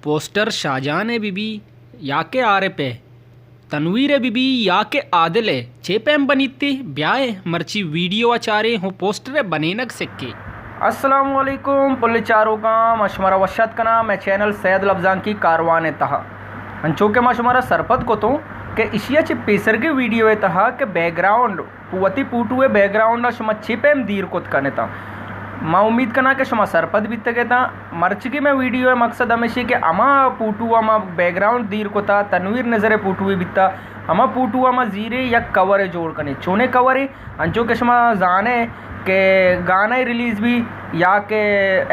پوسٹر شاہجان ءِ بہ بی یا کہ عارف ءِ، تنویر ءِ بہ بی یا کہ عادل ءِ، چے پیم بنیت؟ بیائے مرچی ویڈیو ءَ چاریں ءُ پوسٹر ءِ بنینگ سکیں۔ السلام علیکم پل چاروکاں، ما شمارا وش آتک کناں مئے چینل سید لبزانکی کاروان ءِ تہا۔ انچو کہ ما شمارا سرپد کتوں کہ ایشی ءَ چہ پیسرگیں ویڈیو ءِ تہا کہ بیک گراؤنڈ وتی پوٹو ءِ بیک گراؤنڈ ءَ شما چے پیم دیر کت کن اتاں۔ ما امیت کناں کہ شما سرپد بیتگ اتاں۔ مرچگی مئے ویڈیو ءِ مقصد ہمیشی کہ ہما پوٹو ءَ ما بیک گراؤنڈ دیر کتا، تنویر نذر ءِ پوٹوے بیتا، ہما پوٹو ءَ ما زیرے یک کورے جوڑ کنیں۔ چونیں کورے؟ انچو کہ شما زانے کہ گانے ریلیز بی یا کہ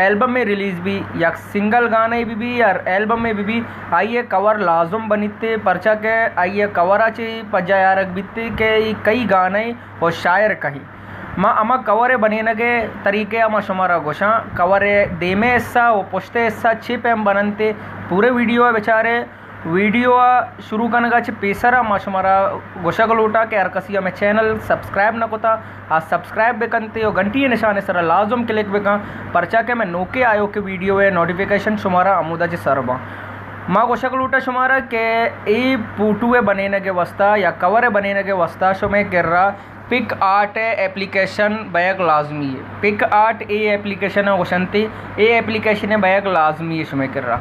البمے ریلیز بی، یک سنگل گانے بہ بی یا البمے بہ بی، آئی ءِ کور لازم بنیتے، پرچا کہ آئی ءِ کور ءَ چہ پجا یارگ بیتے کہ ای کئی گانے ءُ شاعر کہیں۔ ما ہما کور ءِ بنینگ ءِ طریقہ ءَ ما شمارا گوشاں، کور ءِ دیمے حصہ ءُ پشت ءِ حصہ چے پیم بننتے، پورے ویڈیو ءَ بچارے۔ ویڈیو ءِ شروع کنگ ءَ چہ پیسر ءَ ما شمارا گوشگ لوٹاں کہ ہر کسی ءَ مئے چینل سبسکرائب نہ کتا، آ سبسکرائب بکنتے ءُ گھنٹی ءِ نشان ءِ سرا لازم کلک بکن، پرچا کہ مئے نوکیں آیوکیں ویڈیو ءِ نوٹیفیکیشن شمارا ہمودا چہ سر باں۔ ما گوشگ لوٹاں شمارا کہ اے پوٹو ءِ بنینگ ءِ واسطہ یا کور ءِ بنینگ ءِ واسطہ شمئے کرا پک آرٹ ءِ اپلیکیشن بئیگ لازمی اے۔ پک آرٹ اے اپلیکیشن ءَ گوشنتے، اے اپلیکیشن ءِ بئیگ لازمی اے شمئے کرا۔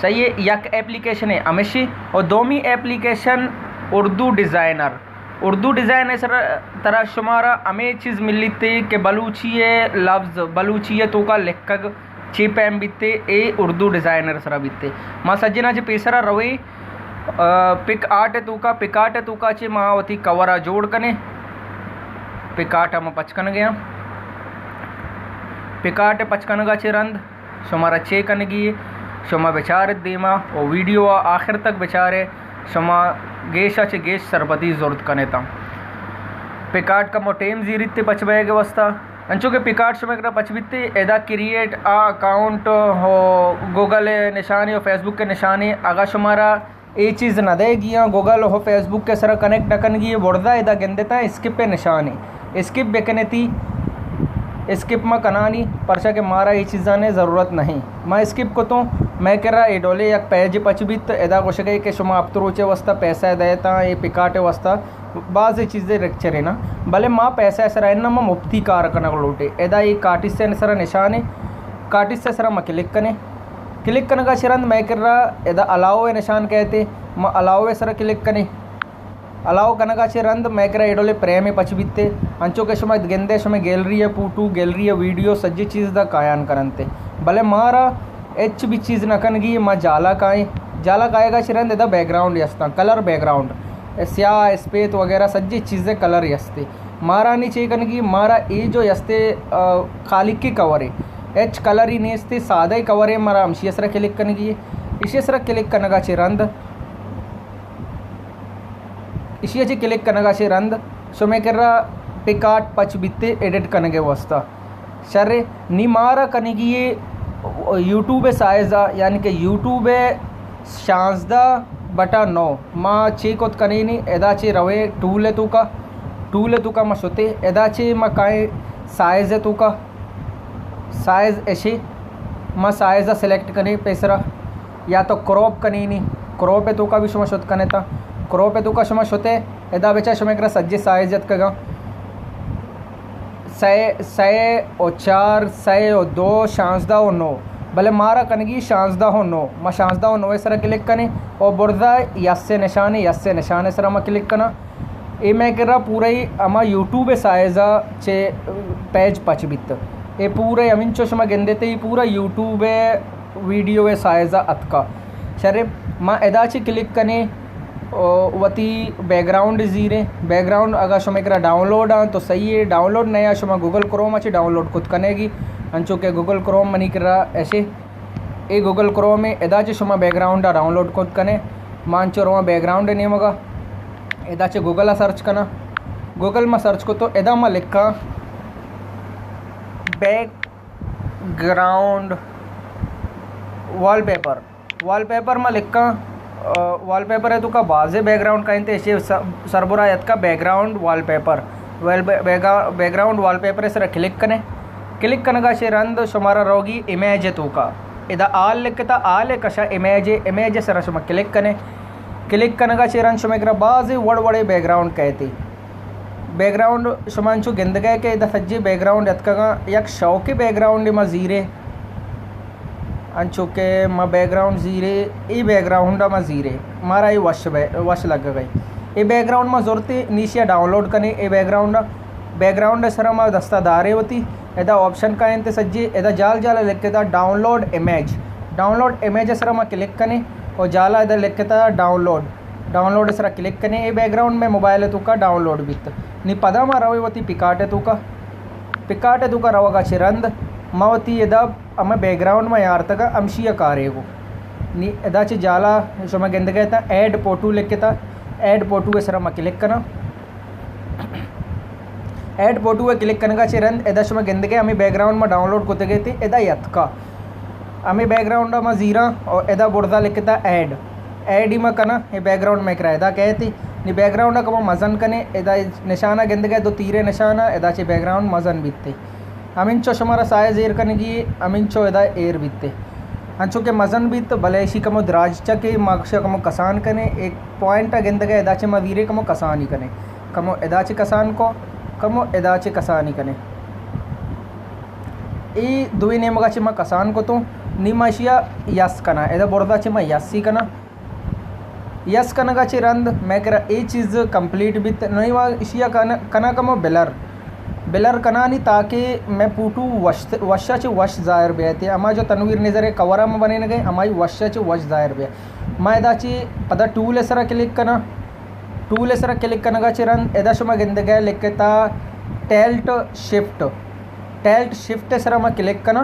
صحیح اے، یک اپلیکیشن اے ہمیشی ءُ دومی اپلیکیشن اردو ڈیزائنر۔ اردو ڈیزائن ءِ سرا ترا شمارا ہمے چیز ملیتے کہ بلوچی ءِ لفظ، بلوچی ءِ توکا لکھگ چے پیم بیتے، اے اردو ڈیزائنر ءِ سرا بیتے۔ ما سجنا چہ پیسرا رویں، آ، پک آرٹ ءِ توکا، پک آرٹ ءِ توکا چہ ما وتی کور ءَ جوڑ کنیں۔ پک آرٹ ءَ ما پچ کنگ ءَ آں۔ پک آرٹ ءِ پچ کنگ ءَ چہ رند شمارا چے کنگی اے، شما بچار ات دیما ءُ ویڈیو ءَ آخر تک بچارے، شما گیش ءَ چہ گیش سرپدی زرت کن اتاں۔ پک آرٹ کمو ٹیم زیریت پچ بئیگ ءِ واسطہ۔ انچو کہ پک آرٹ شمئے کرا پچ بیتے، ادا کریئیٹ آ اکاؤنٹ ءُ گوگل ءِ نشانے ءُ فیس بک ءِ نشانے، اگاں شمارا اے چیز نہ دئیگی آں، گوگل ءُ فیس بک ءِ سرا کنیکٹ نہ کنگی اے، برزا ادا گندتاں اسکپ ءِ نشانے، اسکپ بکنتی، اسکپ ما کنانی، پرچا کہ مارا اے چیزانی ضرورت نہیں۔ ما اسکپ کتوں، مئے کرا اے ڈولے یک پیج پچ بیت، ادا گوشگ ءَ کہ شما ہپت روچ ءِ واسطہ پیسہ دئے تاں اے پک آرٹ ءِ واسطہ، بازیں چیزے رکچرے نا، بلے ما پیسہ ءِ سرا اناں، ما مفتی کار کنگ لوٹے۔ ادا اے کارٹس ءِ سرا نشانے، کارٹس ءِ سرا ما کلک کنیں۔ کلک کنگ ءَ چہ رند مئے کرا ادا الاؤ ءِ نشان کئیت، ما الاؤ ءِ سرا کلک کنیں۔ الاؤ کنگ ءَ چہ رند مئے کرا اے ڈولیں پریمے پچ بیت، انچو کہ شما گندے شمئے گیلری ءِ پوٹو، گیلری ءِ ویڈیو سجیں چیز ادا کایان کننت۔ بلے مارا ہچ بھی چیز نہ کنگی، ما جالا کائیں۔ جالا کائیگ ءَ چہ رند ادا بیک گراؤنڈ استاں، کلر بیک گراؤنڈ، سیاہ، اسپیت وغیرہ سجیں چیزے کلر استے۔ مارا نی چے کنگی، مارا اے جو استے، آ، خالی کی کورے، ہچ کلر ہی نیستی، سادہ ہی کورے، مارا ہمشی ءِ سرا کلک کنگی۔ ایشی ءِ سرا کلک کنگ ءَ چہ رند، ایشی ءَ چہ کلک کنگ ءَ چہ رند شمئے کرا پک آرٹ پچ بیتے ایڈٹ کنگ ءِ واسطہ۔ شرے، نی مارا کنگی اے یوٹیوب ءِ سائز ءَ، یعنی کہ یوٹیوب ءِ شانزدہ بٹا نو۔ ما چے کت کنینی، ادا چہ رویں ٹول ءِ توکا، ٹول ءِ توکا ما شتے، ادا چہ ما کائیں سائز ءِ توکا، سائز ایشی، ما سائز ءَ سلیکٹ کنیں پیسرا، یا تو کراپ کنینی، کراپ ءِ توکا بھی شما شت کنیتا، کراپ ءِ توکا شما شتے، ادا بچا شمئے کرا سجیں سائز اتکگاں۔ سئے، سئے ءُ چار، سئے ءُ دو، شانزدہ ءُ نو۔ بلے مارا کنگی شانزدہ ءُ نو۔ ما شانزدہ ءُ نو ءِ سرا کلک کنیں ءُ برزا یس ءِ نشانے، یس ءِ نشان ءِ سرا ما کلک کناں۔ اے مئے کرا پورا ہی ہما یوٹیوب ءِ سائز ءَ چہ پیج پچ بیت۔ اے پورا ہمینچو شما گندیت، اے پورا یوٹیوب ءِ ویڈیو ءِ سائز ءَ اتکا۔ شریں، ما ادا چہ کلک کنیں، او، وتی بیک گراؤنڈ زیریں۔ بیک گراؤنڈ اگاں شمئے کرا ڈاؤنلوڈ آں تو صحیح ہے، ڈاؤنلوڈ نہ یا شما گوگل کروم ءَ چہ ڈاؤنلوڈ کت کنئے گی، انچو کہ گوگل کروم منی کرا ایشے۔ اے گوگل کروم ہے، ادا چہ شما بیک گراؤنڈ ءَ ڈاؤنلوڈ کت کنئے۔ ما انچو رواں بیک گراؤنڈ ءِ نیمگا، ادا چہ گوگل ءَ سرچ کناں۔ گوگل ما سرچ کتو، ادا ما لکھاں background wallpaper. Wallpaper ما لکھاں، آ، وال پیپر ءِ توکا بازیں بیک گراؤنڈ کاینت، ایشی س-، سربرا اتکا بیک گراؤنڈ وال پیپر۔ ویل بے-، بیگا-، بیک گراؤنڈ وال پیپر ءِ سرا کلک کنئے۔ کلک کنگا چہ رند شمارا روگی امیج ءِ توکا۔ ادا آل لکھتا، آل ء کشا امیج، امیج ء سرا شما کلک کنے۔ کلک کنگا چہ رند شما کرا بازیں وڑ وڑے بیک گراؤنڈ کئیت۔ بیک گراؤنڈ شما انچو گندگئے کہ ادا سجے بیک گراؤنڈ اتکگاں، یک شوقی بیک گراؤنڈ ما زیرے، انچو کہ ما بیک گراؤنڈ زیرے، ای بیک گراؤنڈ ما زیرے، مارا ای وش بے-، وش لگگئے۔ ای بیک گراؤنڈ ما زرتے، نی اشیا ڈاؤنلوڈ کنے، ای بیک گراؤنڈ، بیک گراؤنڈ سرا ما دستا دارے وتی۔ ادا آپشن کاینت سجے، ادا جال جال لکھتا ڈاؤنلوڈ امیج۔ ڈاؤنلوڈ امیج سرا ما کلک کنے اور جالا ادا لکھتا ڈاؤنلوڈ۔ ڈاؤنلوڈ سرا کلک کنے، اے بیک گراؤنڈ میں موبائل توکا ڈاؤنلوڈ بیت۔ نی پدا ما روے وتی پکارٹ توکا۔ پکارٹ توکا روگا چہ رند ما وتی ادا ہمے بیک گراؤنڈ ما یارتگا ہمشی کارے گو۔ نی ادا چہ جالا شما گندگئے تا ایڈ فوٹو لکھتا، ایڈ فوٹو سرا ما کلک کنا۔ ایڈ فوٹو ء کلک کنگا چہ رند ادا شما گندگئے ہمے بیک گراؤنڈ ما ڈاؤنلوڈ کتگے تے ادا یتکا۔ ہمے بیک گراؤنڈ ما زیراں اور ادا برزا لکھتا ایڈ۔ ایڈ ہی ما کنا، اے بیک گراؤنڈ میں کرا ادا کئیت۔ نی بیک گراؤنڈ کمو مزن کنے، ادا نشانہ گندگئے دو تیرے نشانہ، ادا چہ بیک گراؤنڈ مزن بیتے۔ ہمینچو شمارا سائز ایر کنگی، ہمینچو ادا ایر بیتے۔ انچو کہ مزن بیت، بلے اشی کمو دراج چکے، ما اشیا کمو کسان کنے، ایک پوائنٹ گندگئے ادا چہ ما زیرے کمو کسانی کنے۔ کمو ادا چہ کسان کو، کمو ادا چہ کسانی کنے۔ ای دوی نیمگا چہ ما کسان کو تو، نی ما اشیا یس کنا، ادا برزا چہ ما یسی کنا۔ یس کنگا چہ رند میں کرا اے چیز کمپلیٹ بیت۔ نی ما اشیا کنا، کنا کمو بلر۔ بلر کنانی تاکہ میں فوٹو وش، وشا چہ وش ظاہر بیت۔ اما جو تنویر نظر کورا ما بنینگے، ہمائی وشا چہ وش ظاہر بیت۔ ما ادا چہ پدا ٹول سرا کلک کنا۔ ٹول سرا کلک کنگا چہ رند ادا شما گندگئے لکھتا ٹیلٹ شفٹ۔ ٹیلٹ شفٹ سرا ما کلک کنا۔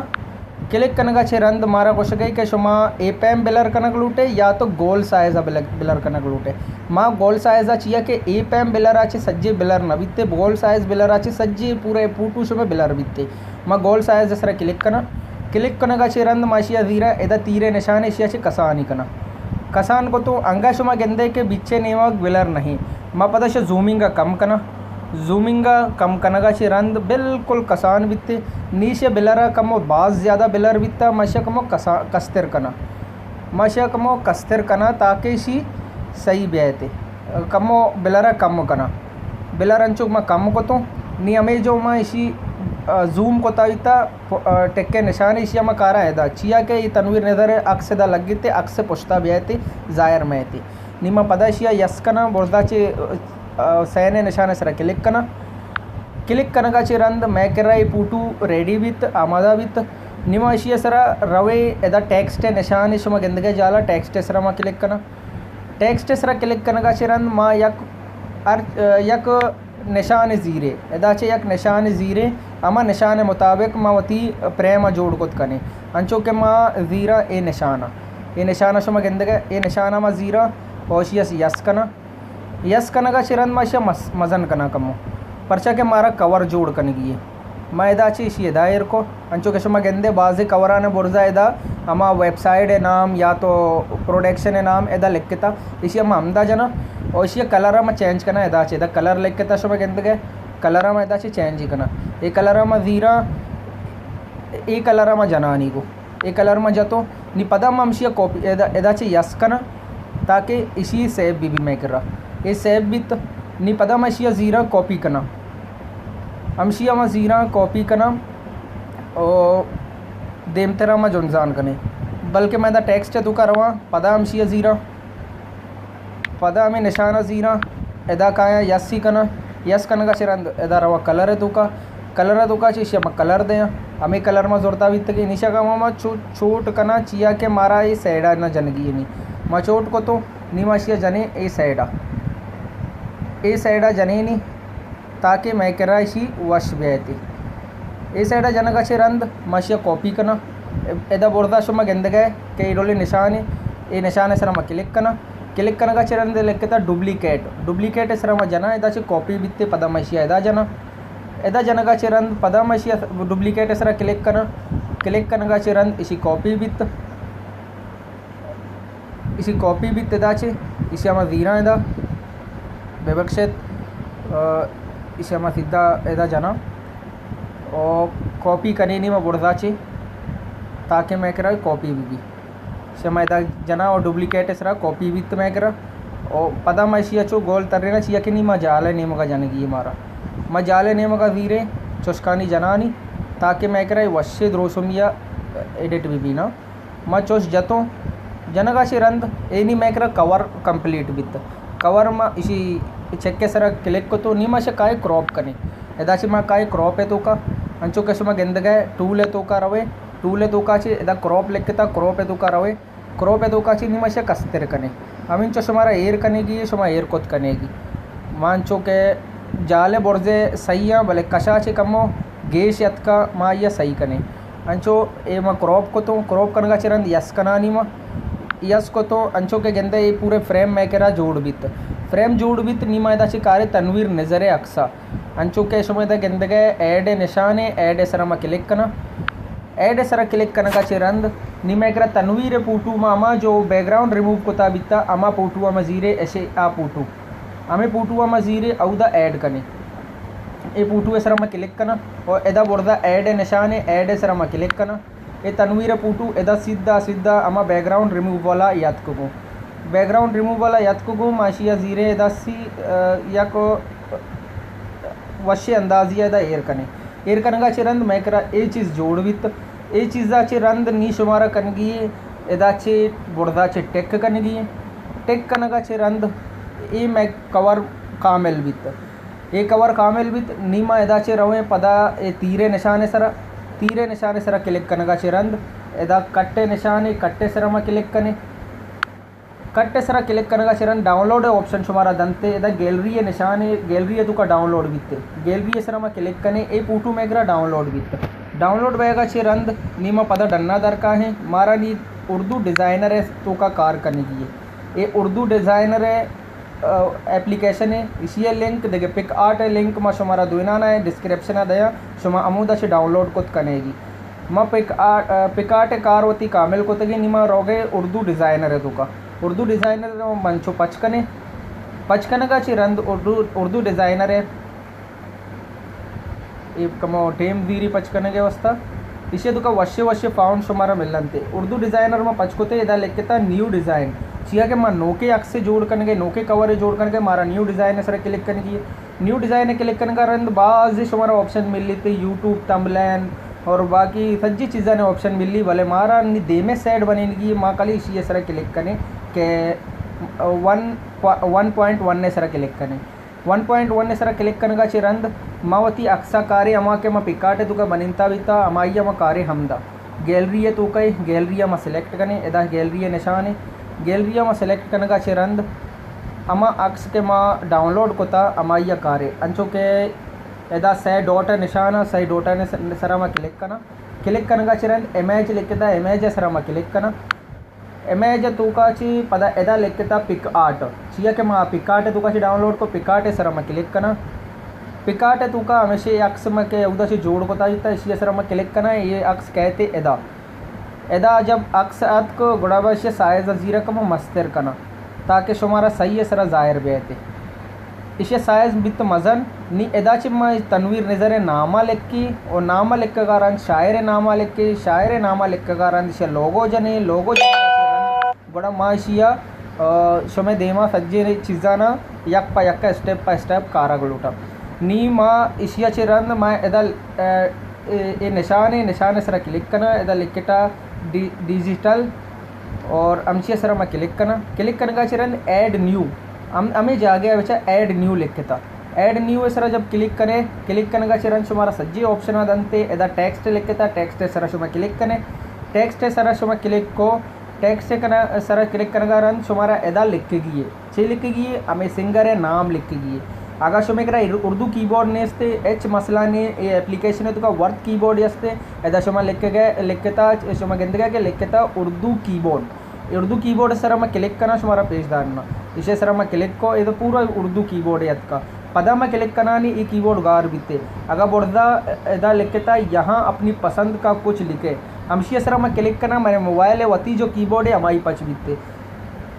کلک کنگا چہ رند مارا گوشگئے کہ شما اے پیم بلر کنگ لوٹے یا تو گول سائز بلر، بلر کنگ لوٹے۔ ما گول سائز چیا کہ اے پیم بلر چہ سجے بلر نہ بیتے، گول سائز بلر چہ سجے پورے فوٹو شما بلر بیتے۔ ما گول سائز سرا کلک کنا۔ کلک کنگا چہ رند ما اشیا زیرا ادا تیرے نشان اشیا چہ کسانی کنا۔ کسان کو تو انگا شما گندے کہ بچے نیمگ بلر نہیں۔ ما پدا اشیا زومنگ کم کنا۔ زومنگ کم کنگا چہ رند بالکل کسان بیتے۔ نی اشیا بلر کمو باز زیادہ بلر بیتا، ما اشیا کمو کسا-، کستر کنا۔ ما اشیا کمو کستر کنا تاکہ اشی صحیح بیایتے۔ کمو بلر کم کنا۔ بلر انچو ما کم کتوں۔ نی ہمے جو ما اشی، آ، زوم کتا بیتا، پ-، آ، ٹکے نشان اشی ہما کارا ادا۔ چیا کہ ای تنویر نظر عکس ادا لگتے، عکس پشتا بیایتے، ظاہر میتے۔ نی ما پدا اشیا یس کنا، برزا چہ، آ، سینے نشان سرا کلک کنا۔ کلک کنگا چہ رند میں کرا ای فوٹو ریڈی بیت، آمادہ بیت۔ نی ما اشی سرا روے، ادا ٹیکسٹ نشان شما گندگئے جالا، ٹیکسٹ سرا ما کلک کنا۔ ٹیکسٹ سرا کلک کنگا چہ رند ما یک ہر، یک نشان زیرے، ادا چہ یک نشان زیرے، ہما نشان مطابق ما وتی پریم جوڑ کت کنے۔ انچو کہ ما زیرا اے نشان، اے نشان شما گندگئے، اے نشان ما زیرا، اوشی اس یس کنا۔ یس کنگا چہ رند ما اشیا مس-، مزن کنا کمو، پرچا کہ مارا کور جوڑ کنگی ہے۔ ما ادا چہ اشی ادا ایر کو، انچو کہ شما گندے بازیں کوران برزا ادا ہما ویب سائٹ نام یا تو پروڈکشن نام ادا لکھتا، اشی ما ہمدا جنا اور اشی کلر ما چینج کنا۔ ادا چہ ادا کلر لکھتا، شما گندگئے کلر ما ادا چہ چینج کنا۔ اے کلر ما زیرا، اے کلر ما جنانی گو۔ اے کلر ما جتو، نی پدا ما ہمشی کاپی، ادا، ادا چہ یس کنا تاکہ اشی سیو بی بی میں کرا۔ اے سیو بیت، نی پدا ما اشی زیرا کاپی کنا۔ ہمشی ما زیرا کاپی کنا او دیمترا ما جنزان کنے۔ بلکہ میں دا ٹیکسٹ توکا رواں، پدا ہمشی زیرا۔ پدا ہمے نشانہ زیراں، ادا کایاں یس ئی کناں، یس کنگا چہ رند ادا رواں کلر ء توکا، کلر ء توکا چہ ایشی ء ما کلر دیاں، ہمے کلر ما زرتا بیتگیں، ایشی ء ما چو-، چوٹ کناں، چیا کہ مارا اے سائیڈ ء نہ جنگی انی، ما چوٹ کتوں، نی ما ایشی ء جنیں اے سائیڈ ء، اے سائیڈ ء جنینی۔ تاکہ مئے کرا ایشی وش بیایت۔ اے سائیڈا جنگا چہ رند ما ایشیا کاپی کناں۔ ادا برزا شما گندگئے کہ اے ڈولیں نشانے، اے نشان سرا ما کلک کناں۔ کلک کنگا چہ رند لکھتا ڈپلیکیٹ۔ ڈپلیکیٹ سرا ما جناں، ادا چہ کاپی بیتے، پدا ما ایشیا ادا جناں۔ ادا جنگا چہ رند پدا ما ایشیا ڈپلیکیٹ سرا کلک کناں۔ کلک کنگا چہ رند ایشی کاپی بیت۔ ایشی کاپی بیت ادا چہ، ایشی ہما زیراں ادا، ببخشت، آ، ایشی ہما سیدھا ادا جناں۔ او کاپی کنینی ما برزا چہ۔ تاکہ مئے کرا کاپی بہ بی۔ شما ادا جنا و ڈپلیکیٹ سرا کاپی بیت مئے کرا۔ و پدا ما اشیا چو گول تریناں، چیا کہ نی ما جال نیمگا جنگی مارا۔ ما جال نیمگا زیریں، چشکانی جنانی، تاکہ مئے کرا وشے دروشمیا ایڈٹ بہ بینا۔ ما چوش جتوں، جنگا چہ رند اے نی مئے کرا کور کمپلیٹ بیت۔ کور ما اشی چیک سرا کلک کتو، نی ما شہ کائے کراپ کنے۔ ادا چہ ما کائے کراپ توکا، انچو کہ شما گندگئے ٹول توکا روے، ٹول توکا چہ ادا کراپ لکھتا، کراپ توکا روے، کراپ توکا چہ نی ما شہ کستر کنے۔ ہمینچو شمارا ایر کنگی، شما ایر کت کنگی۔ ما انچو کہ جال برزے صحیح آں، بلے کشا چہ کمو گیش اتکا، ما آئیا صحیح کنیں۔ انچو اے ما کراپ کتوں، کراپ کنگا چہ رند یس کنانی ما۔ یس کتوں، انچو کہ گندے اے پورے فریم مئے کرا جوڑ بیت۔ فریم جوڑ بیت، نی ما ادا چہ کارے تنویر نظرے عکسا۔ انچو کہ شما ادا گندگئے ایڈ نشانے، ایڈ سرا ما کلک کناں۔ ایڈ سرا کلک کنگا چہ رند نی مئے کرا تنویر پوٹو ما ہما جو بیک گراؤنڈ ریموو کتا بیتا، ہما پوٹو ما زیرے، اشے آ پوٹو۔ ہمے پوٹو ما زیرے، اودا ایڈ کنے۔ اے پوٹو سرا ما کلک کناں و ادا برزا ایڈ نشانے، ایڈ سرا ما کلک کناں۔ اے تنویر پوٹو ادا سیدھا سیدھا ہما بیک گراؤنڈ ریموو والا یاتک گوں۔ بیک گراؤنڈ ریموو والا یاتک گوں، ما اشیا زیرے ادا سی، آ، یک وشے اندازی ادا ایر کنے۔ ایر کنگا چہ رند مئے کرا اے چیز جوڑ بیت۔ اے چیزا چہ رند نی شمارا کنگی ادا چہ برزا چہ ٹک کنگی۔ ٹک کنگا چہ رند اے مئے کور کامل بیت۔ اے کور کامل بیت، نی ما ادا چہ رویں پدا اے تیرے نشانے سرا، تیرے نشانے سرا کلک کنگا چہ رند ادا کٹے نشانے، کٹے سرا ما کلک کنے۔ کٹے سرا کلک کنگا چہ رند ڈاؤنلوڈ آپشن شمارا دنتے، ادا گیلری نشانے، گیلری توکا ڈاؤنلوڈ بیتے۔ گیلری سرا ما کلک کنے، اے پوٹو مئے کرا ڈاؤنلوڈ بیت۔ ڈاؤنلوڈ بیگا چہ رند نی ما پدا ڈنا درکائیں، مارا نی اردو ڈیزائنر توکا کار کنگی اے۔ اے اردو ڈیزائنر اے، آ، اپلیکیشن اے، اشی اے لنک، دگہ پک آرٹ اے لنک ما شمارا دوئینانا اے ڈسکرپشنا دیاں، شما ہمودا چہ ڈاؤنلوڈ کت کنگی۔ ما پک آرٹ، آ، پک آرٹ کار وتی کامل کتگی، نی ما روگے اردو ڈیزائنر توکا۔ اردو ڈیزائنر من چو پچ کنے، پچ کنگا چہ رند اردو، اردو ڈیزائنر اے۔ اے کمو ٹیم زیری پچ کنگے واسطہ۔ ایشی توکا وشے وشے فاؤنٹ شمارا ملنتے۔ اردو ڈیزائنر ما پچ کتے، ادا لکھتا نیو ڈیزائن۔ چیا کہ ما نوکے عکس جوڑ کنگے، نوکے کور جوڑ کنگے، مارا نیو ڈیزائن سرا کلک کنگی۔ نیو ڈیزائن کلک کنگا رند باز شمارا آپشن ملیتے، یوٹیوب تمبلین اور باقی سجی چیزاں آپشن ملی، بلے مارا نی دیمے سیڈ بنینگی، ما کلی ایشی سرا کلک کنے کہ ون، ون پوائنٹ ون سرا کلک کنے۔ ون پوائنٹ ون سرا کلک کنگا چہ رند ما وتی عکسا کارے ہما کہ ما پک آرٹ توکا بنینتا بیتا، ہمائی ما کارے ہمدا۔ گیلری توکا، گیلری ما سلیکٹ کنے، ادا گیلری نشانے۔ گیلری ما سلیکٹ کنگا چہ رند ہما عکس کہ ما ڈاؤنلوڈ کتا، ہمائی کارے۔ انچو کہ ادا سئے ڈاٹ نشانا، سئے ڈاٹ سرا ما کلک کنا۔ کلک کنگا چہ رند امیج لکھتا، امیج سرا ما کلک کنا۔ امیج توکا چہ پدا ادا لکھتا پک آرٹ۔ چیا کہ ما پک آرٹ توکا چہ ڈاؤنلوڈ کو، پک آرٹ سرا ما کلک کنا۔ پک آرٹ توکا ہمیشہ اے عکس ما کہ اودا چہ جوڑ کتا جتا، اشی سرا ما کلک کنا، اے عکس کئیت ادا۔ ادا جب عکس اتک گڑا با اشی سائز زیرا کمو مستر کنا تاکہ شمارا صحیح سرا ظاہر بیت۔ ایشی سائز بیت مزن۔ نی ادا چہ ما تنویر نظر ناما لکھی و ناما لکھگا رند شاعر ناما لکھی، شاعر ناما لکھگا رند ایشی لوگو جنے، لوگو جنے گڑا ما ایشی ء، آ، شمئے دیما سجے چیزانا یک پہ یک، اسٹیپ پہ اسٹیپ کارگ لوٹا۔ نی ما ایشی چہ رند ما ادا، آ، اے، اے نشان، اے نشان سرا کلک کنا، ادا لکھتا ڈی-، ڈیجیٹل اور ہمشی سرا ما کلک کنا۔ کلک کنگا چہ رند ایڈ نیو، ہم، ہمیں جاگہ بچا ایڈ نیو لکھتا۔ ایڈ نیو سرا جب کلک کنے، کلک کنگا چہ رند شمارا سجے آپشن دنتے، ادا ٹیکسٹ لکھتا، ٹیکسٹ سرا شما کلک کنے۔ ٹیکسٹ سرا شما کلک کو، ٹیکسٹ کنا-، سرا کلک کنگا رند شمارا ادا لکھگی ہے۔ چے لکھگی ہے؟ ہمیں سنگر ہے نام لکھگی ہے۔ اگا شما کرا اردو کی بورڈ نیستے، ہچ مسئلہ نے، اے اپلیکیشن ہے توکا ورڈ کی بورڈ ہستے، ادا شما لکھگے، لکھتا، شما گندگے کہ لکھتا اردو کی بورڈ۔ اردو کی بورڈ سرا ما کلک کنا، شمارا پیش دارنا۔ ایشی سرا ما کلک کو، اے تو پورا اردو کی بورڈ ہے اتکا۔ پدا ما کلک کنانی، اے کی بورڈ گار بیتے۔ اگا برزا ادا لکھتا یہاں اپنی پسند کا کچھ لکھے۔ ہمشی سرا ما کلک کنا، میرے موبائل ہے وتی جو کی بورڈ ہے ہمائی پچ بیتے۔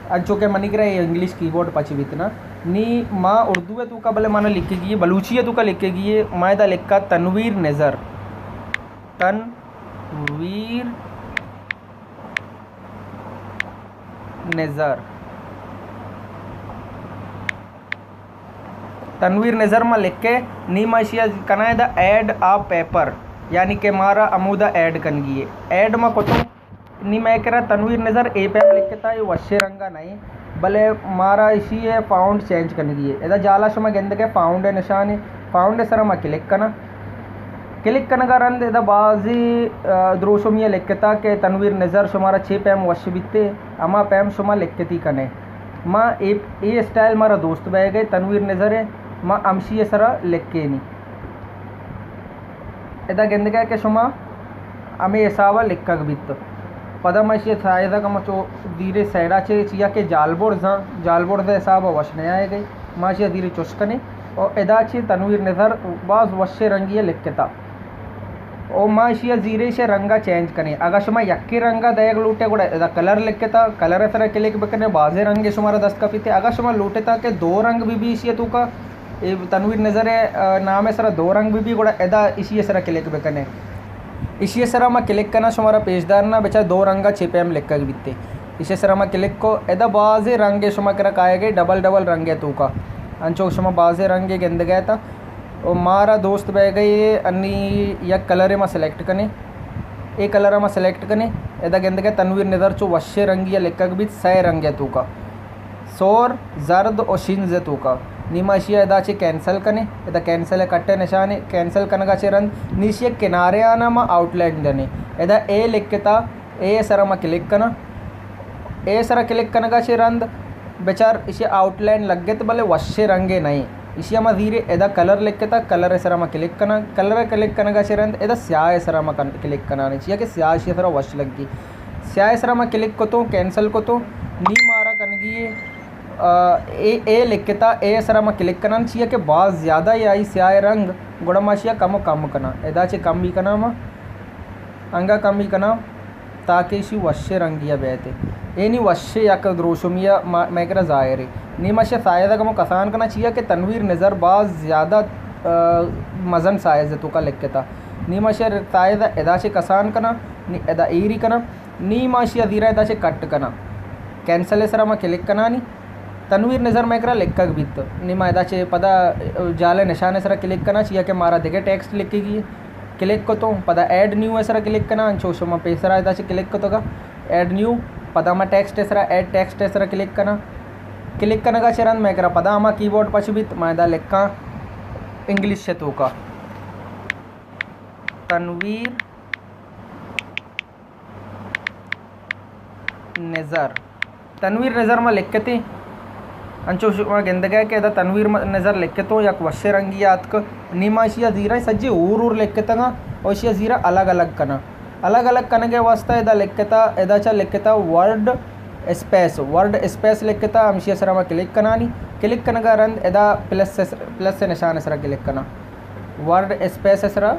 انچو کہ منی کرا اے انگلش کی بورڈ پچ بیت نا۔ نی ما اردو ہے توکا بلے مانا لکھگی ہے، بلوچی ہے توکا لکھگی ہے، ما ادا لکھا تنویر نظر۔ تنویر نظر۔ تنویر نظر ما لکھے، نی ما اشیا کنائیں دا ایڈ آ پیپر، یعنی کہ مارا امودا ایڈ کنگی ہے۔ ایڈ ما کتو، نی مئے کرا تنویر نظر اے پیم لکھتا، اے وشے رنگا نہیں، بلے مارا اشی ہے فاؤنڈ چینج کنگی ہے۔ ادا جالا شما گندگے فاؤنڈ نشان ہے، فاؤنڈ سرا ما کلک کنا۔ کلک کنگا رند ادا بازی، آ، دروشمی لکھتا کہ تنویر نظر شمارا چے پیم وش بیتے، اما پیم شما لکھتی کنے۔ ما اے، اے اسٹائل مارا دوست بہ گئے، تنویر نظر ہے، ما امشی سرا لکھینی۔ ادا گندگا کہ شما ہمے حسابا لکھگ بیت۔ پدا ما اشی سائزا کمو چو دیرے سائیڈا چے چیا کہ جالبرزاں، جالبرز حسابا وش نہ آئے گئے۔ ما اشی دیرے چش کنے۔ او ادا چے تنویر نظر باز وشے رنگی لکھتا۔ او ما اشی زیرے اشی رنگا چینج کنے۔ اگا شما یکے رنگا دیگ لوٹے گڑا ادا کلر لکھتا، کلر سرا کلک بکنے، بازے رنگ شمارا دست کپیتے۔ اگا شما لوٹتا کہ دو رنگ بھی بھی اشی توکا اے تنویر نظر ءِ، آ، نام ءِ سرا دو رنگ بہ بی، گڑا ادا ایشی ءِ سرا کلک بکنے۔ ایشی ءِ سرا ما کلک کناں، شمارا پیش دارنا بچار دو رنگا چے پیم لکگ بیتے۔ ایشی ءِ سرا ما کلک کو، ادا بازیں رنگے شما کرا کائے گئے، ڈبل ڈبل رنگے توکا۔ انچو شما بازیں رنگے گندگئے تا۔ او مارا دوست بہ گئے، انی یک کلرے ما سلیکٹ کنے۔ اے کلر ما سلیکٹ کنے۔ ادا گندگئے تنویر نظر چو وشے رنگی لکگ بیت، سئے رنگے توکا۔ سور، زرد و شنز ءِ توکا۔ نی ما اشی ءَ ادا چہ کینسل کنیں، ادا کینسل ءِ کٹ ءِ نشان ءَ، کینسل کنگ ءَ چہ رند نی اشی ءِ کنارے آنا ما آؤٹ لائن دنیں۔ ادا اے لکھتا، اے سرا ما کلک کناں۔ اے سرا کلک کنگ ءَ چہ رند بچار اشی آؤٹ لائن لگت بلے وشے رنگے نہ ایں۔ اشی ءَ ما زیرے ادا کلر لکھتا، کلر ءِ سرا ما کلک کناں۔ کلر ءِ کلک کنگ ءَ چہ رند ادا سیاہ ءِ سرا ما کن-، کلک کناں، چیا کہ سیاہ اشی ءِ سرا وش لگی۔ سیاہ ءِ سرا ما کلک کتوں، کینسل کتوں، نی مارا کنگی اے، آ، اے، اے لکھتا، اے سرا ما کلک کناں، چیا کہ باز زیادہ اے آئی سیاہ رنگ، گڑا ما اشیا کم و کم کناں۔ ادا چہ کم بھی کناں ما، انگا کم بھی کناں، تاکہ اشی وشے رنگی ءَ بیت۔ اے نی وشے یک دروشمی ءَ ما-، مئے کرا ظاہر اے۔ نی ما اشیا سائز ءَ کمو کسان کناں، چیا کہ تنویر نظر باز زیادہ، آ، مزن سائز ءِ توکا لکھتا۔ نی ما اشیا سائز ءَ ادا چہ کسان کناں، نی ادا ایری کناں۔ نی ما اشی ءَ زیرا ادا چہ کٹ کناں۔ کینسل ءِ سرا ما کلک کنانی۔ تنویر نظر مئے کرا لکھگ بیت۔ نی ما ادا چہ پدا جال ءِ نشان ءِ سرا کلک کناں، چیا کہ مارا دگہ ٹیکسٹ لکھگی۔ کلک کتوں، پدا ایڈ نیو ءِ سرا کلک کناں، انچو شما پیسرا ادا چہ کلک کتگا۔ ایڈ نیو، پدا ما ٹیکسٹ ءِ سرا، ایڈ ٹیکسٹ ءِ سرا کلک کناں۔ کلک کنگا چہ رند مئے کرا پدا ہما کی بورڈ پچ بیت، ما ادا لکھاں انگلش ءِ توکا تنویر نظر۔ تنویر نظر ما لکھتے، انچو شما گندگا کہ ادا تنویر م-، نظر لکھتو، یک وشے رنگی آتک۔ نی ما اشیا زیرا سجے اور اور لکھتگا، او اشیا زیرا الگ الگ کنا۔ الگ الگ کنگے واسطہ ادا لکھتا، ادا چا لکھتا ورڈ اسپیس، ورڈ اسپیس لکھتا، ہمشی سرا ما کلک کنانی۔ کلک کنگا رند ادا پلس، پلس نشان سرا کلک کنا۔ ورڈ اسپیس ءِ سرا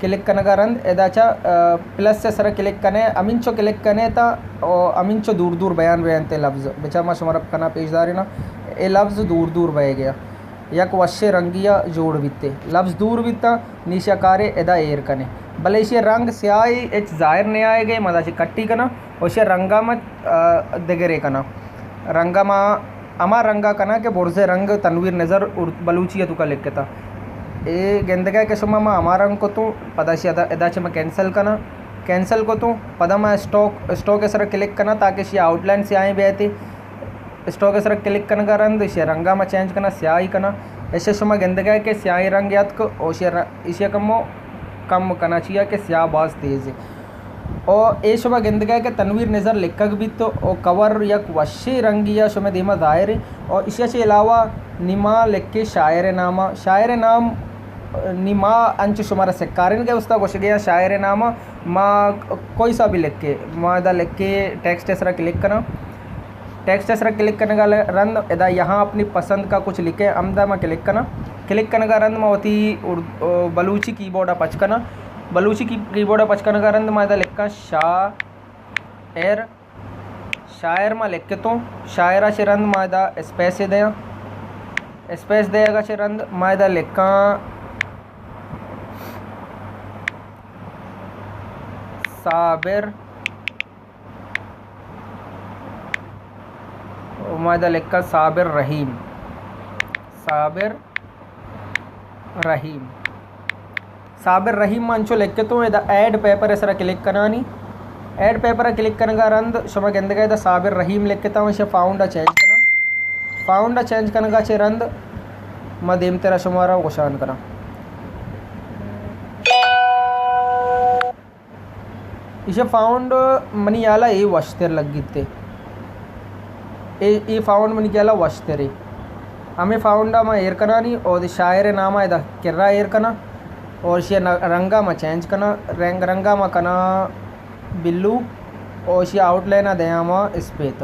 کلک کنگا رند ادا چا، آ، پلس ءِ سرا کلک کنے، ہمینچو کلک کنے تا، او، ہمینچو دور دور بیان بینتے لفظ۔ بچار ما شمارا کنا پیش دارینا، اے لفظ دور دور بہ گیا۔ یک وشے رنگیا جوڑ بیتے۔ لفظ دور بیتا، نی اشیا کارے ادا ایر کنے۔ بلے اشی رنگ سیاہی اچ ظاہر نہ آئے گئے، ما ادا چہ کٹی کنا، او اشی رنگا ما، آ، دگرے کنا۔ رنگا ما ہما رنگا کناں کہ برزے رنگ تنویر نظر ار-، بلوچی ءِ توکا لکھتا۔ اے گندگا کہ شما ما ہما رنگ کتوں، پدا اشی ادا، ادا چہ ما کینسل کناں، کینسل کتوں، پدا ما اسٹاک، اسٹاک ءِ سرا کلک کناں تاکہ اشی آؤٹ لائن سیاہیں بیتے۔ اسٹاک ءِ سرا کلک کنگا رند اشی رنگا ما چینج کناں، سیاہی کناں۔ اشی شما گندگا کہ سیاہیں رنگ اتک، او اشی ر-، اشی کمو کم کناں، چیا کہ سیاہ باز تیز اے۔ او اے شما گندگا کہ تنویر نظر لکھگ بیت او کور یک وشیں رنگے ءَ شمئے دیما ظاہر ایں۔ او ایشی ءَ چہ علاوہ نی ما لکھیں شاعر ءِ نام ءَ، شاعر ءِ نام نی ما انچو شمارا سکارینگ ءِ استا گوشگ ءَ آں، شاعر ءِ نام ءَ ما کوئی سا بھی لکھیں، ما ادا لکھیں ٹیکسٹ ءِ سرا کلک کناں۔ ٹیکسٹ ءِ سرا کلک کنگ ءَ رند ادا یہاں اپنی پسند کا کچھ لکھیں، ہمدا ما کلک کناں۔ کلک کنگ ءَ رند ما وتی اردو، بلوچی کی بورڈ ءَ پچ کناں۔ بلوچی کی، کی بورڈ ءَ پچ کنگ ءَ رند ما ادا لکھاں شاعر۔ شاعر ما لکھتوں۔ شاعر ءَ چہ رند ما ادا اسپیس ءَ دیاں۔ اسپیس دیگ ءَ چہ رند ما ادا لکھاں صابر۔ ما ادا لکھاں صابر رحیم، صابر رحیم۔ صابر رحیم ما انچو لکھتوں، ادا ایڈ پیپر ءِ سرا کلک کنانی۔ ایڈ پیپر ءَ کلک کنگا رند شما گندگا ادا صابر رحیم لکھتا، ایشی فاؤنڈ ءَ چینج کناں۔ فاؤنڈ ءَ چینج کنگا چہ رند ما دیمترا شمارا گوشان کناں۔ ایشی فاؤنڈ منی ہیالا اے وشتر لگیت۔ اے، اے فاؤنڈ منی ہیالا وشترے۔ ہمے فاؤنڈا ما ایر کنانی اور شاعر ناما ادا کرا ایر کناں اور ایشی ن-، رنگا ما چینج کناں۔ رنگ، رنگا ما کناں بلو اور ایشی آؤٹ لائنا دیاں ما اسپیت۔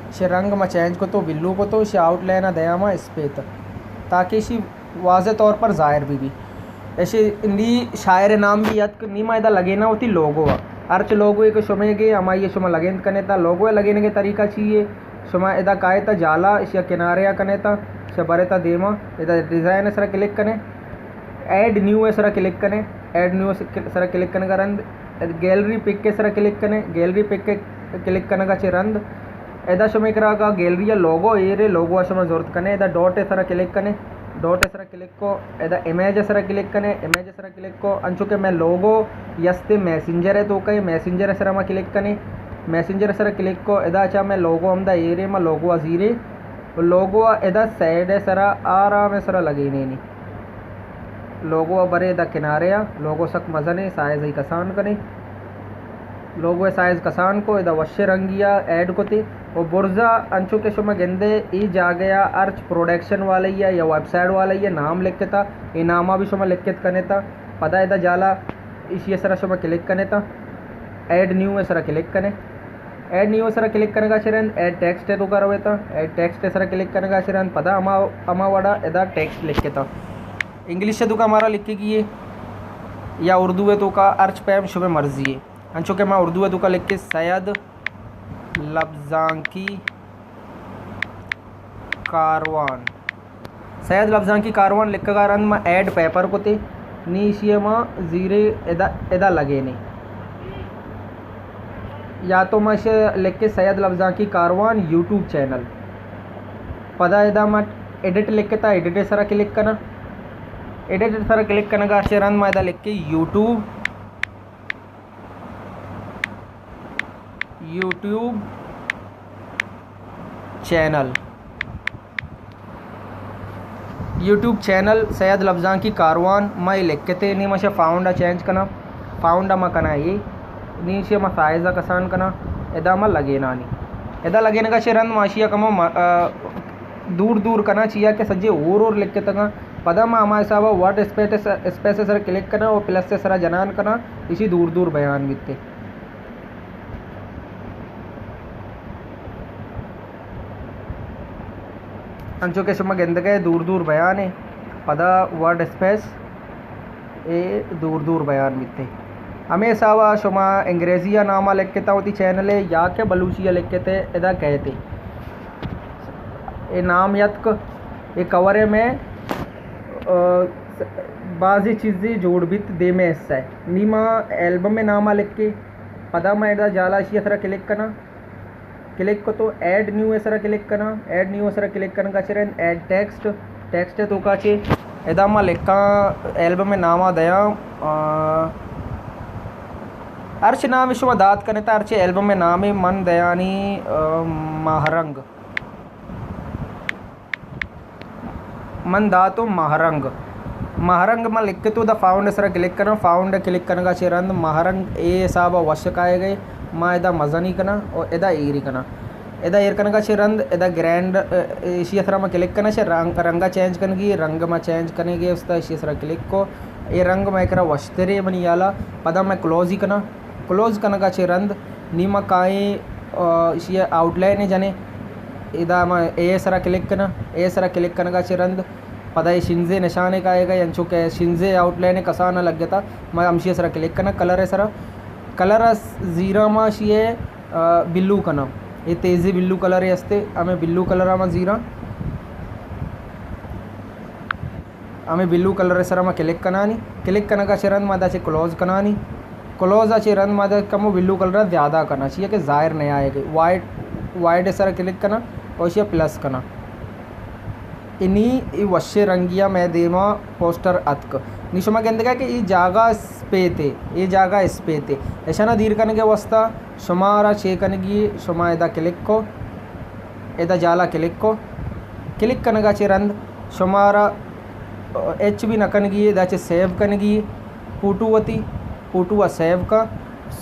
ایشی رنگ ما چینج کتو، بلو کتو، ایشی آؤٹ لائنا دیاں ما اسپیت تاکہ ایشی واضح طور پر ظاہر بہ بی۔ ایشی نی شاعر نام بھی اتک، نی ما ادا لگینا وتی لوگو ءَ۔ ہرچ لوگو کہ شمے گے، ہمائی شما لگینت کنیتا۔ لوگو ءِ لگینگے طریقہ چی اے؟ شما ادا کائیتا جالا، ایشی کنارے ءَ کنیتا، ایشی بریتا دیما، ادا ڈیزائن ءِ سرا کلک کنے، ایڈ نیو ءِ سرا کلک کنے، ایڈ نیو ءِ سرا کلک کنگا رند گیلری پک ءِ سرا کلک کنے، گیلری پک ءِ کلک کنگا چہ رند ادا شمے کرا گیلری ءَ لوگو ایرے، لوگو ءَ شما زرت کنے، ادا ڈاٹ ءِ سرا کلک کنے، ڈاٹ ءِ سرا کلک کو، ادا امیج ءِ سرا کلک کنے، امیج ءِ سرا کلک کو، انچو کہ مئے لوگو یستے میسنجر ءِ توکا اے، میسنجر ءِ سرا ما کلک کنے، میسنجر ءِ سرا کلک کو، ادا چا مئے لوگو ہمدا ایرے، ما لوگو ءَ زیرے، لوگو ءَ ادا سائیڈ ءِ سرا آرام ءِ سرا لگینینی۔ لوگو ءَ برے ادا کنارے ءَ، لوگو سک مزنے، سائز ءَ کسان کنے۔ لوگو ءِ سائز کسان کو، ادا وشیں رنگی ءَ ایڈ کتے۔ و برزا انچو کہ شما گندے، ای جاگہ ءَ ہرچ پروڈکشن والے ءَ یا ویب سائٹ والے ءَ نام لکھتا، اے نام ءَ بھی شما لکھت کنیتا۔ پدا ادا جالا ایشی ءِ سرا شما کلک کنیتا، ایڈ نیو ءِ سرا کلک کنے۔ ایڈ نیو ءِ سرا کلک کنگا چہ رند ایڈ ٹیکسٹ ءِ توکا رویتا، ایڈ ٹیکسٹ ءِ سرا کلک کنگا چہ رند پدا ہما، ہما وڑا ادا ٹیکسٹ لکھتا۔ انگلش ءِ توکا مارا لکھگی اے یا اردو ءِ توکا، ہرچ پیم شمے مرضی اے۔ انچو کہ ما اردو ءِ توکا لکھیں سید لبزانکی کاروان۔ سید لبزانکی کاروان لکھگا رند ما ایڈ پیپر کتے، نی ایشی ءَ ما زیرے ادا، ادا لگینے۔ یا تو ما ایشی ءَ لکھیں سید لبزانکی کاروان یوٹیوب چینل۔ پدا ادا ما ایڈٹ لکھتا، ایڈٹ ءِ سرا کلک کناں۔ ایڈٹ ءِ سرا کلک کنگا چہ رند ما ادا لکھیں YouTube, YouTube channel, YouTube channel Syed لبزانکی کاروان۔ ما اے لکھتے، نی ما ایشی فاؤنڈ ءَ چینج کناں، فاؤنڈ ءَ ما کناں اے، نی ایشی ما سائز ءَ کسان کناں، ادا ما لگینانی۔ ادا لگینگا چہ رند ما ایشی ءَ کمو ما، آ، دور دور کناں، چیا کہ سجے ہور ہور لکھتگاں۔ پدا ما ہما حسابا ورڈ اسپیس، اسپیس ءِ سرا کلک کناں و پلس ءِ سرا جنان کناں، ایشی دور دور بیان بیتے۔ انچو کہ شما گندگے دور دور بیان اے، پدا ورڈ اسپیس اے دور دور بیان بیتے۔ ہمے حسابا شما انگریزی ءَ ناما لکھتا وتی چینل ءِ یا کہ بلوچی ءَ لکھتے، ادا کہتے۔ اے نام یتک، اے کور ءِ مئے، آ، بازی چیزی جوڑ بیت دیمے حصہ ءَ۔ نی ما البم ءِ ناما لکھے، پدا ما ادا جالا ایشی ءِ سرا کلک کناں۔ کلک کتو ایڈ نیو ءِ سرا کلک کناں، ایڈ نیو ءِ سرا کلک کنگا چہ رند ایڈ ٹیکسٹ، ٹیکسٹ ءِ توکا چہ ادا ما لکھاں البم ءِ ناما دیاں، آ، ہرچ نامے شما دات کنیتا، ہرچ البم ءِ نامے من دیانی، آ، ماہرنگ۔ من داتو ماہرنگ۔ ماہرنگ من لکھتو، دا فاؤنڈ ءِ سرا کلک کناں، فاؤنڈ ءِ کلک کنگا چہ رند ماہرنگ اے حسابا وش کائے گئے۔ ما ادا مزنی کناں اور ادا ایری کناں۔ ادا ایر کنگا چہ رند ادا گرینڈ، ا، ایشی ءِ سرا ما کلک کناں، چہ رنگ، رنگا چینج کنگی، رنگ ما چینج کنگے استا، ایشی ءِ سرا کلک کو۔ اے رنگ ما کرا وشترے منی حالا، پدا ما کلوز ہی کناں۔ کلوز کنگا چہ رند نی ما کائیں، آ، ایشی ءِ آؤٹ لائن ءَ جنیں۔ ادا ما اے سرا کلک کناں، اے سرا کلک کنگا چہ رند پدا اے شنزے نشانے کائے گا، انچو کہ شنزے آؤٹ لائن ءَ کسان ءَ لگتا، ما ہمشی ءِ سرا کلک کناں، کلر ءِ سرا۔ کلر ءَ زیراں ما اشی ءَ، آ، بلو کناں۔ اے تیزی بلو کلر ءَ استے، ہمیں بلو کلر ءَ ما زیراں۔ ہمے بلو کلر ءِ سرا ما کلک کنانی، کلک کنگا چہ رند ما ادا چہ کلوز کنانی۔ کلوز ءَ چہ رند ما ادا کمو بلو کلر ءَ زیادہ کناں، چیا کہ ظاہر نہ آئے گی۔ وائڈ، وائڈ ءِ سرا کلک کناں اور اشیا پلس کناں۔ انی اے وشیں رنگی ءَ مئے دیما پوسٹر اتک۔ نی شما گندگا کہ اے جاگہ اسپیت اے، اے جاگہ اسپیت اے۔ اشانا دیر کنگے واسطہ شمارا چے کنگی، شما ادا کلک کو، ادا جالا کلک کو۔ کلک کنگا چہ رند شمارا ہچ بھی نہ کنگی، ادا چہ سیو کنگی، فوٹو وتی، فوٹو ءَ سیو کن۔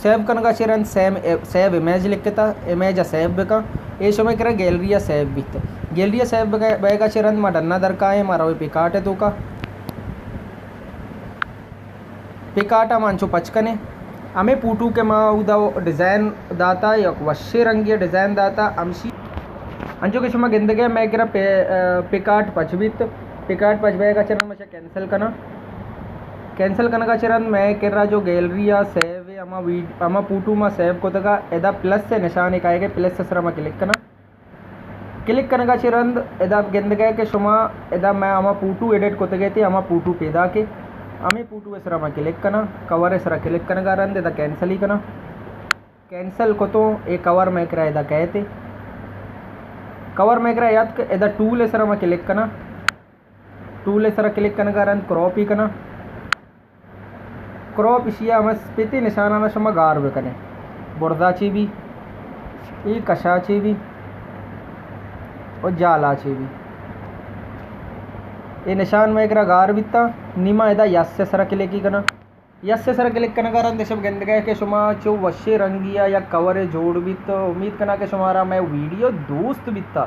سیو کنگا چہ رند سیم، سیو امیج لکھتا، امیج ءَ سیو بکن۔ اے شمئے کرا گیلری ءَ سیو بیت۔ گیلری ءَ سیو بگ-، بیگا چہ رند ما ڈنا درکائیں، ما روی پکارٹ ءِ توکا۔ پکارٹ ءَ ما انچو پچ کنیں۔ ہمے فوٹو کہ ما اودا ڈیزائن داتا، یک وشیں رنگی ڈیزائن داتا، ہمشی انچو کہ شما گندگے مئے کرا پے-، آ، پکارٹ پچ بیت۔ پکارٹ پچ بیگا چہ رند ما کینسل کناں۔ کینسل کنگا چہ رند مئے کرا جو گیلری ءَ سیو اے، ہما ویڈ-، ہما فوٹو ما سیو کتگا، ادا پلس ءِ نشانے کائیگے، پلس ءِ سرا ما کلک کناں۔ کلک کنگا چہ رند ادا گندگے کہ شما ادا مئے ہما فوٹو ایڈٹ کتگے تے ہما فوٹو پیداک اے۔ ہمے فوٹو ءِ سرا ما کلک کناں، کور ءِ سرا کلک کنگا رند ادا کینسل ہی کناں۔ کینسل کتوں، اے کور مئے کرا ادا کئیت۔ کور مئے کرا یات کہ ادا ٹول ءِ سرا ما کلک کناں۔ ٹول ءِ سرا کلک کنگا رند کراپ ہی کناں۔ کراپ اشیا ہمے اسپیتی نشانانا شما گار بکنے۔ برزا چی بی، اے کشا چی بی، او جالا چی بی۔ اے نشان مئے کرا گار بیتا، نی ما ادا یس ءِ سرا کلک ہی کناں۔ یس ءِ سرا کلک کنگا رند شما گندگے کہ شما چو وشیں رنگی ءَ یک کورے جوڑ بیت۔ امید کناں کہ شمارا مئے ویڈیو دوست بیتا۔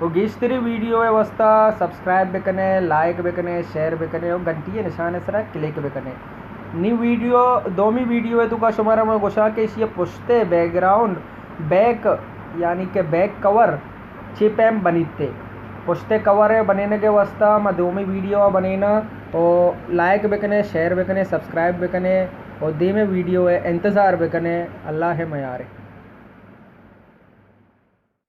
و گیشتری ویڈیو ءِ واسطہ سبسکرائب بکنے، لائک بکنے، شیئر بکنے و گھنٹی ءِ نشان ءِ سرا کلک بکنے۔ نی ویڈیو، دومی ویڈیو ءِ توکا شمارا من گوشاں کہ اشی ءِ پشت ءِ بیک گراؤنڈ، بیک، یعنی کہ بیک کور چے پیم بنیت۔ پشت ءِ کور ءِ بنینگ ءِ واسطہ ما دومی ویڈیو ءَ بنیناں۔ و لائک بکنے، شیئر بکنے، سبسکرائب بکنے و دیمے ویڈیو ءِ انتظار بکنے۔ اللہ ءِ میارے۔